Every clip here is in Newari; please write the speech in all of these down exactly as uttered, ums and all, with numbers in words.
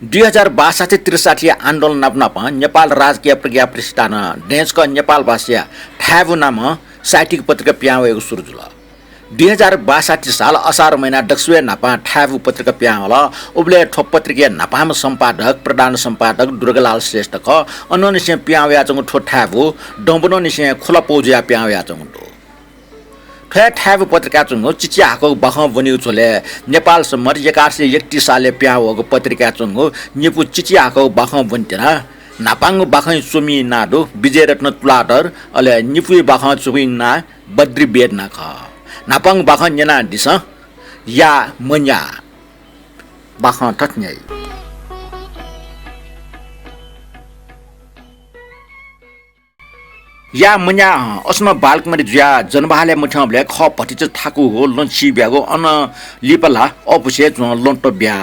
दुई हजार बासठी त्रिसठी आन्दोलन नाप नापं नेपाल राजकीय प्रज्ञा प्रतिष्ठानं दँय्‌छकः नेपाल भाषाया थाय्‌बु नामं साहित्यिक पत्रिका पिहां वयेगु सुरु जुल। दुई हजार बासठी साल असार महिना दक्वसिबय् न्हापां थाय्‌बु पत्रिका पिहां वल। उबलय् थ्व पत्रिकाया न्हापांम्ह सम्पादक, प्रधान सम्पादक दुर्गालाल श्रेष्ठ खः। अनंनिसें पिहां वयाच्वंगु थ्व थाय्‌बु दँबुनंनिसें खुला पौ जुयाः पिहां वयाच्वंगु दु। थ्व हे थाय्‌बु पत्रिकाय् च्वंगु चिचिहाकःगु बाखं ब्वनीगु झ्वलय् नेपाल सम्बत एघार सय एकतीस सालय् पिहां वःगु पत्रिकाय् च्वंगु निपु चिचिहाकःगु बाखं ब्वने त्यनाः न्हापांगु बाखंया च्वमिया नां दु विजयरत्न तुलाधर, अले निपुया बाखं च्वमिया नां बद्री वेदना खः। न्हापांगु बाखं न्यनादिसँ, या मन्या। बाखं थथे न्ह्याइ। या मन्या हं, असनं बालकुमारी जुयाः जनवाहालय् मथ्यंबलय् खः भतिचा थाकूगु लँ चिब्यागु अनं लिपा ला अःपुसे जुं लँ तब्या।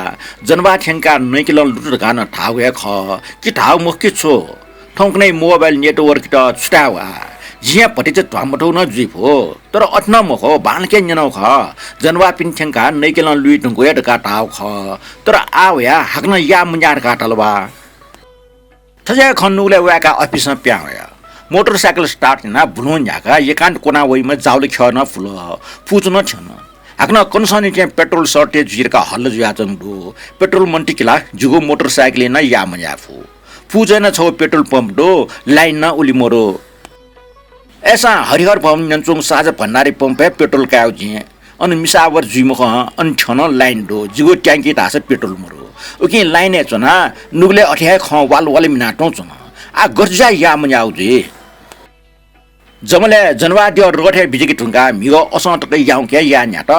जनवाः थ्यंकाः नइके लँ लुत धकाः नं धाःगु हे खः। कि धाःगु मखु कि छु? थौंकन्हय् मोबाइल नेटवर्कयात छु धाये वा? जिं हे भतिचा ध्वामथूगु नं जुइफु। तर अथे नं मखु, बांलाक न्यनागु खः। जनवाःपिं थ्यंकाः नइके लँ लुइ धुंकूगु हे धकाः धाःगु खः। तर आः वयाः हाकनं या मन्या धकाः धाल वा? थज्याःगु खँ नुगलय् वय्‌काः अफिसं पिहां वया। मोटरसाइकल start यानाः बुलुं न्ह्याकाः एकान्त क्वना वइम्ह जावली ख्यः नं फुल। पुचु नं थ्यन। हाकनं कन्हसं निंतिं पेट्रोल shortage जुइ धकाः हल्ला जुयाच्वंगु दु। पेट्रोल मन्त कि ला जिगु मोटरसाइकलय् नं या मन्याये फु। पुचुय् नं छगू पेट्रोल पम्प दु, लाइन नं उलि मदु। अय्‌सां हरिहर भवन न्यनाच्वंगु साझा भण्डारी पम्पय् पेट्रोल कायेगु जिं। अन मिसावर जुइ मखु हं, अन थ्यन लाइन दु, जिगु ट्याङ्की धाःसा पेट्रोल मदु। उकिं लाइनय् च्वनाः नुगलय् अथे हे खं वाल वाल मिनाः तं च्वन। आः गथे जुयाः या मन्याःगु जुइ? जमलय् जनवाः द्यः रथय् बिज्याके धुंकाः म्हिगः असं तक याउँके या न्ह्यात।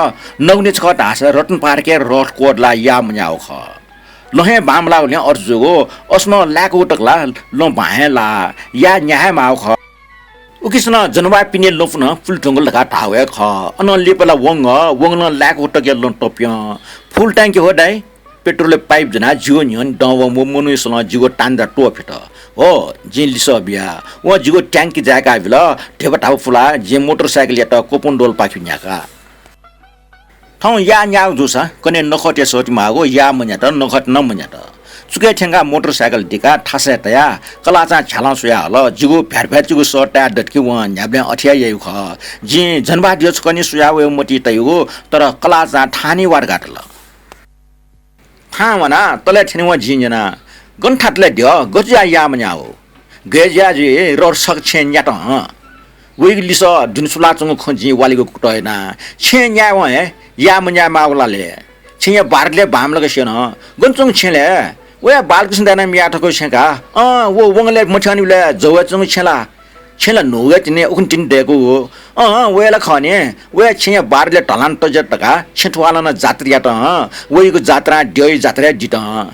नगुने छकः धाःसा रतनपहाडके रथ क्वदलाः या मन्याःगु खः। लँ हे बांमलाःगुलिं अथे जूगु, असनं लाय्‌कूगु तक ला लँ बां हे लाः, या न्या हे माःगु खः। उकिसनं जनवाःपिनि लँपु नं पुले धुंकल धकाः धाःगु हे खः। अनं लिपा ला वंगः, वंगलं लाय्‌कूगु तकया लँ तप्यं। फुल ट्याङ्की हो दाइ? पेट्रोलया पाइप ज्वनाः जिगु न्ह्यःने दं वंम्ह मनूइसलं जिगु तान्दा त्वःफित। हो, जिं लिसः बिया। वं जिगु ट्याङ्की जाय्‌का बिल, धिबा धाबा पुलाः जिं मोटरसाइकलयात कोपुंडोलपाखे न्ह्याका। थौं या न्याःगु जूसा कन्हय् नखःतय् सःते माःगु, या मन्यात, नखःत नं मन्यात। चुकय् थ्यंकाः मोटरसाइकल दिकाः थासय् तयाः कलाःचां झ्यालं स्वया हल। जिगु भ्यात भ्यात जिगु सः ताये दत कि वं न्ह्याबलें अथे हे याइगु खः। जिं जनवाः द्यः छकः निं स्वया वयेगु मतिइ तयागु, तर कलाःचां थाहां निं वा धकाः धाल। थाहां वनाः तलय् थ्यनेवं जिं न्यना, गन थातले द्यः, गथे जुयाः या मन्याः हो? गय् जुयाः जुइ, रथ छकः छेँय् न्यात हं। वइगु लिसः दुने सुलाच्वंगु खँ जिं वालिगु कुतः याना। छेँय् न्यायेवं हे या मन्याये माःगु ला ले? छेँया बारले बांमलाक स्यन। गन च्वंगु छेँ ले? वया बालकृष्ण दाइनं मिया थकूगु छेँ का। अँ, व वंगलय् मथ्यंनिबलय् जवय् च्वंगु छेँ ला? छेँ ला न्हूगु तिनि, उखुन्हु तिनि दय्‌कूगु। अँ, वया ला खः नि। वया छेँया बारले ढलान तज्यात धकाः छेँ थ्वालं नं जात्रा यात हं। वइगु जात्रां द्यःया जात्रा हे दित हं।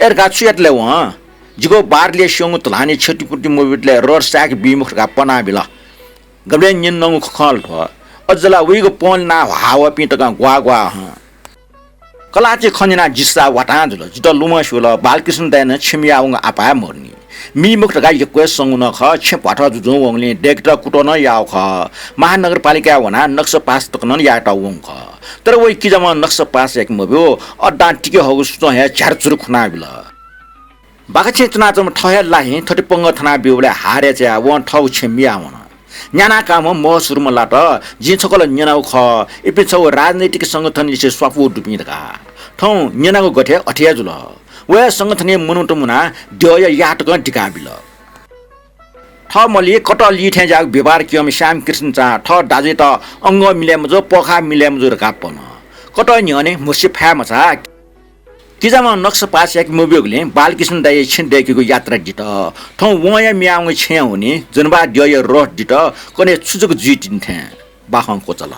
अय् धकाः छु यात ले वं? जिगु बारले स्यंगु ढलानय् क्षतिपूर्ति मबीतले रथ साय्‌के बी मखु धकाः पना बिल। गबलें न्यनागु खँ खः ला थ्व? अझ ला वइगु पंले नाः हाःवःपिं तकं ग्वाः ग्वाः हं। कलाःचि खँ न्यनाः जि सा वातां जुल। जितः लुमं स्यूल, बालकृष्ण दाइनं छेँ मियावंगु आपाः हे मदुनि। मी मखु धकाः यक्व हे संगु नं खः, छेँ भ्वाथः जुजुं वंगुलिं दय्‌केत कुतः नं याःगु खः। महानगरपालिकाय् वनाः नक्सा पास तक नं यायेत वंगु खः। तर वइ किजाम्हं नक्सा पास याके मब्यू, अड्डां तिके हःगु सुचं हे झ्यारचुरु खुनाबिल। बाखा छेँय् च्वनाच्वंम्ह थः हे लाहिं थथे पंगः थनाब्यूबलय् हारय् च्वयाः वं थःगु छेँ मियावन। न्यानाकाःम्ह महसुरुम्ह लात, जिं छकः ला न्यनागु खः, इपिं छगू राजनैतिक संगठनलिसे स्वापू दुपिं धकाः। थौं न्यनागु गथे अथे हे जुल। व हे संगठनया मनूत मुनाः द्यःया याः तकं दिकाबिल। थः मलि कतः ली थें ज्याःगु व्यवहार क्यंम्ह श्यामकृष्ण चां थः दाजुयात अंगः मिलय् मजू, पःखाः मिलय् मजू धकाः पन। कतः न्ह्यःने म्हसी फाये मछाः। किजाम्हं नक्सा पास याके मब्यूगुलिं बालकृष्ण दाइया छेँ दय्‌केगु यात्रा दित। थौं वं हे मियावंगु छेँया हुनिं जनवाः द्यःया रथ दित। कन्हय् छु जक जुइ तिनि थें बाखं क्वचाल।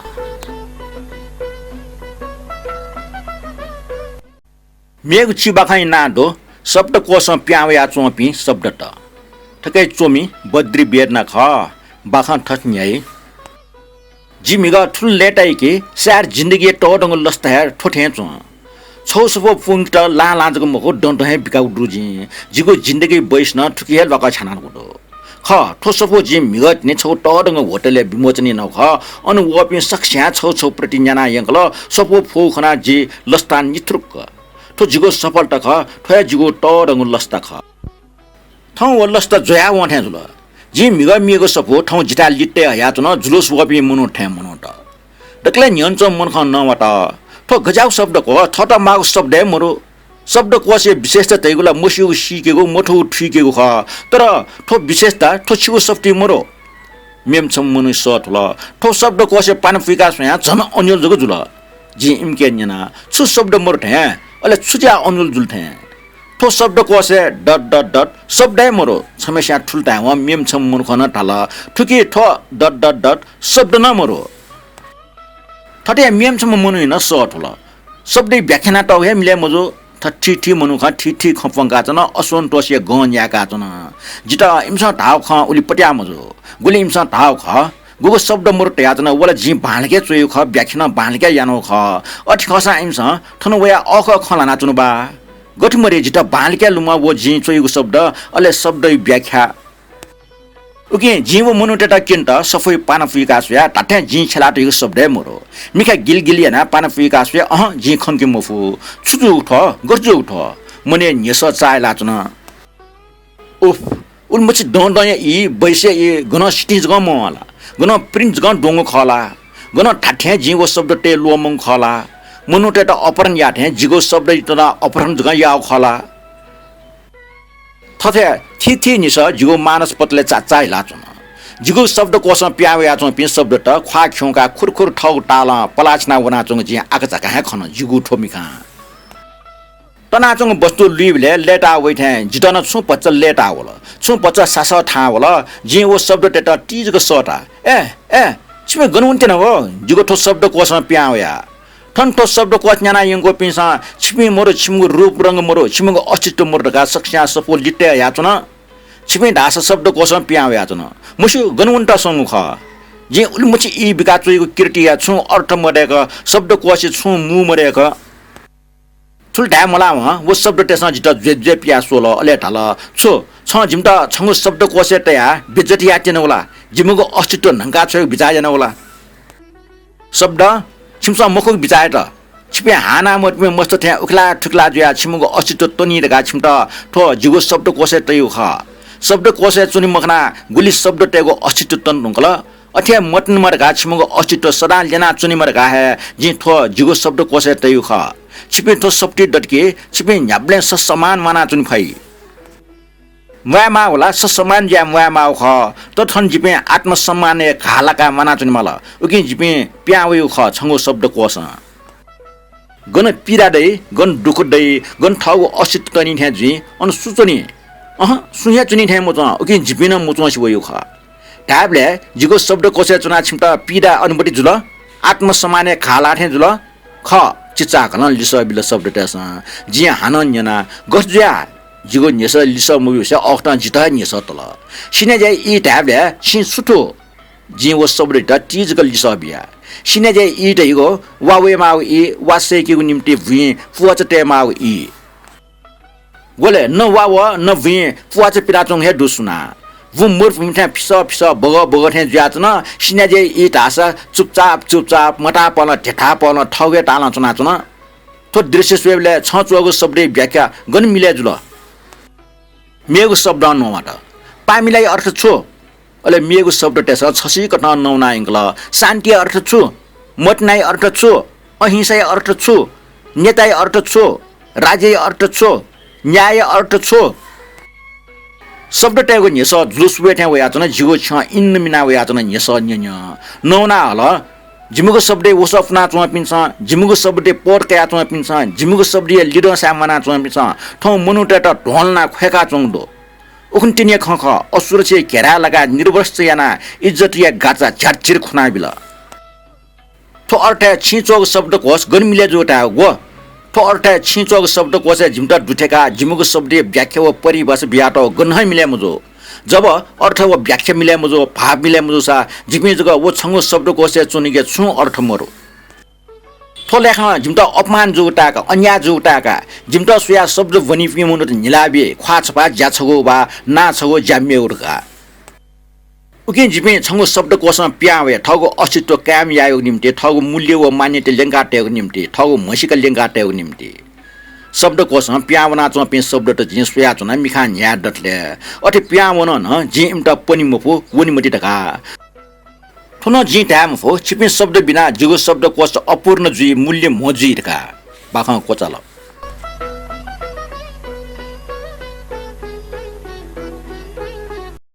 मेगु चिबाखंया नां दु शब्दकोशं पिहां वयाच्वंपिं शब्दत। थुकिया च्वमि बद्री वेदना खः। बाखं थथे न्ह्याइ। जि म्हिगः थुलि लय्‌ताइ कि सायद जिन्दगीया तःधंगु लसता हे थ्व थें च्वं। छगू सफू पुंकेत लां लां जक मखु, दँ दँ हे बिकागु दु जिं। जिगु जिन्दगीया बैस नं थुकी हे ल्वाकः छ्यानागु दु। खः, थ्व सफू जिं म्हिगः तिनि छगू तःधंगु होटलय् विमोचन यानागु खः। अन वःपिं सकसियां छगू छगू प्रति न्यानाः यंकल। सफू फुगु खनाः जि लसतां निथुरुक्क। थ्व जिगु सफलता खः, थ्व हे जिगु तःधंगु लसता खः। थौं व लसता ज्वयावं थें जुल। जिं म्हिगः म्हिगः सफू थौं जिथाय् लित तये हयाच्वन, जुलुस वःपिं मनूत थें मनूत। दकलय् न्ह्यःने च्वंम्ह मनुखं नवात, थ्व गज्याःगु शब्दकोश, थःत माःगु शब्द हे मरु। शब्दकोशया विशेषता धइगु ला मस्यूगु सीकेगु, मथूगु थुइकेगु खः। तर थ्व विशेषता थ्व छिगु सफुतिइ मरु। मेम्ह छम्ह मनूं सः थुल, थ्व शब्दकोशय् पाना पुइका स्वयां झन अन्योल जक जुल। जिं इमिके न्यना, छु शब्द मरु थें, अले छु ज्या अन्योल जुल थें? थ्व शब्दकोशय् डट डट डट शब्द हे मरु। छम्हेस्यां थुल धायेवं मेम्ह छम्ह मनुखं नं धाल, थुकी थ्व डट डट डट शब्द नं मरु। थथे मेम्ह छम्ह मनूं नं सः थुल। शब्दया व्याख्या यानातःगु हे मिलय् मजू। थथे थीथी मनुखं थीथी खँ प्वंकाच्वन, असन्तोषया गं न्यायेकाच्वन। जितः इमिसं धाःगु खँ उलि पत्याः मजू। गुलि इमिसं धाःगु खः, गुगु शब्द मरु धयाच्वन, व ला जिं बांलाक च्वयागु खः, व्याख्या नं बांलाक यानागु खः। अथे खःसां इमिसं थन वयाः अःखः खँ ल्हानाच्वनागु बा। गथे मते जितः बांलाक लुमं व जिं च्वयागु शब्द, अले शब्दया व्याख्या। उकिं जिं व मनूतय्त क्यनेत सफूया पाना पुइका स्वया, धात्थें जिं छ्यलातःगु शब्द हे मरु। मिखा गिलगिल यानाः पाना पुइका स्वया, अहँ, जिं खंके मफु। छु जूगु थ्व? गथे जूगु थ्व? मनय् न्ह्यसः चाःहिलाच्वन। उफ, उलिमछि दँ दँया ई, बैसया ई गनं सितिं जकं मवं ला? गनं print जकं द्वंगु खः ला? गनं धात्थें जिं व शब्द तये ल्वःमंगु खः ला? मनूतय्त अपहरण याःथें जिगु शब्दयात ला अपहरण जकं याःगु खः ला? थथे थीथी निसः जिगु मानस पटलय् चाःचाःहिलाच्वन। जिगु शब्दकोशं पिहां वयाच्वंपिं शब्दत ख्वाः खिउँकाः खुरखुर थःगु तालं पलाः छिना वनाच्वंगु जिं आकाझाकां हे खन, जिगु थ्व मिखां। तनाच्वंगु वस्तु लुइबलय् लय्ताः वइथें जितः नं छुं भचा लय्ताः वल, छुं भचा सासः थाहां वल। जिं व शब्दतय्त तिजक सःता, ए, ए, छिपिं गन वनेत्यनागु? जिगु थ्व शब्दकोशं पिहां वया। थन थ्व शब्दकोश न्याना यंकूपिन्सं छिपिं मरु, छिमिगु रूप रंग मरु, छिमिगु अस्तित्व मरु धकाः सकसियां सफू लित तये हयाच्वन। छिपिं धाःसा शब्दकोशं पिहां वयाच्वन। मस्यू, गन वनेत स्वंगु खः। जिं उलिमछि ई बिका च्वयागु कीर्तिया छुं अर्थ मदय्क, शब्दकोशय् छुं मू मदय्क। थुलि धाये मलावं व शब्दतय्सं जितः ज्वेज्वे पियाः स्वल, अले धाल, छु, छं जिमित छंगु शब्दकोशय् तयाः बेइज्जत यायेत्यनागु ला? जिमिगु अस्तित्व न्हंका छ्वयेगु बिचाः यानागु ला? शब्द, छिमिसं मखुगु बिचाः यात। छिपिं हानामतःपिं मस्त थें उखेला थुखेला जुयाः छिमिगु अस्तित्व त्वनी धकाः छिमित थ्व जिगु शब्दकोशय् तयागु खः। शब्दकोशय् च्वने मखनाः गुलि शब्दतय्गु अस्तित्व त्वने धुंकल। अथे हे मतनेमा धकाः छिमिगु अस्तित्व सदां ल्यना च्वनेमा धकाः हे जिं थ्व जिगु शब्दकोशय् तयागु खः। छिपिं थ्व सफुतिइ दत कि छिपिं न्ह्याबलें ससम्मान म्वानाच्वने फइ। म्वायेमाःगु ला ससम्मान जुयाः म्वायेमाःगु खः, तर थन जिपिं आत्मसम्मानया घाः लाकाः म्वानाच्वनेमाल। उकिं जिपिं पिहां वयागु खः छंगु शब्दकोशं। गन पीडा दइ, गन दुःख दइ, गन थःगु अस्तित्व त्वनी थें जुइ, अन सु च्वनी? अहँ, सुं हे च्वनी थें मच्वं, उकिं जिपिं नं मच्वंसे वयागु खः। धायेबलय् जिगु शब्दकोशय् च्वनाः छिमित पीडा अनुभूति जुल? आत्मसम्मानया घाः लाः थें जुल? खः, चिचाकलं लिसः बिल शब्दतय्सं। जिं हानं न्यना, गथे जुयाः? जिगु न्ह्यसः लिसः मब्यूसे अःखतं जितः हे न्ह्यसः तल। सिनाज्याया ई धायेबलय् छिं छु थू? जिं व शब्दयात तिजक लिसः बिया। सिनाज्याया ई धइगु वा वयेमाःगु ई, वा सय्केगु निंतिं भुइँ पुवाचा तयेमाःगु ई। व ला न वा वः, न भुइँ पुवाचा पिनाच्वंगु हे दु सुनां। बुँ मरुभूमि थें फिसः फिसः बगः बगः थें जुयाच्वन। सिनाज्याया ई धाःसा चुपचाप चुपचाप, मतापलं धेतापलं थःगु हे तालं च्वनाच्वन। थ्व दृश्य स्वयेबलय् छं च्वःगु शब्दया व्याख्या गन मिलय् जुल? मेगु शब्दं नवात। पामिलाया अर्थ छु? अले मेगु शब्दतय्सं छसिकथं नवाना यंकल। शान्तिया अर्थ छु? मतिनाया अर्थ छु? अहिंसाया अर्थ छु? नेताया अर्थ छु? राज्यया अर्थ छु? न्यायया अर्थ छु? शब्दतय्गु न्ह्यसः जुलुस वये थें वयाच्वन, जिगु छ्यं इन्न मिना वयाच्वन, न्ह्यसः न्यँ न्यँ। नवाना हल, जिमिगु शब्दय् वसः पुनाच्वंपिन्सं, जिमिगु शब्दय् पद कयाच्वंपिन्सं, जिमिगु शब्दया लिधंसाय् म्वानाच्वंपिन्सं थौं मनूतय्त ध्वंलनाः ख्वय्काच्वंगु दु। उखुन्हु तिनि खँ खः, असुरक्षाया घेराय् लाकाः निर्वस्त्र यानाः इज्जतया गाचा झ्यारझिर खुनाबिल। थ्व अर्थय् छिं च्वःगु शब्दकोश गन मिलय् जूगु धायेगु? थ्व अर्थय् छिं च्वःगु शब्दकोशय् जिमित दुथ्याकाः जिमिगु शब्दया व्याख्या व परिभाषा बियातःगु गनं हे मिलय् मजू। जब अर्थ व व्याख्या मिलय् मजू, भाव मिलय् मजूसा जिपिं जक व छंगु शब्दकोशय् च्वनीगु छुं अर्थ मरु। थ्व लेखं जिमित अपमान जूगु ताय्काः, अन्याय जूगु ताय्काः जिमित स्वयाः शब्द ब्वनीपिं मनूत न्हिलाबी, ख्वाः छपाः ज्या छगू वा नां छगू ज्या मेगु धकाः। उकिं जिपिं छंगु शब्दकोशं पिहां वये, थःगु अस्तित्व कायम यायेगु निंतिं, थःगु मूल्य व मान्यता ल्यंका तयेगु निंतिं, थःगु म्हसीका ल्यंका तयेगु निंतिं। शब्दकोशं पिहां वनाच्वंपिं शब्दत जिं स्वयाच्वना मिखां न्ह्याये दतले। अथे पिहां वन नं जिं इमित पने मफु, वने मते धकाः। थ्व नं जिं धाये मफु, छिपिं शब्द बिना जिगु शब्दकोश अपूर्ण जुइ, मूल्य म्हो जुइ धकाः। बाखं क्वचाल।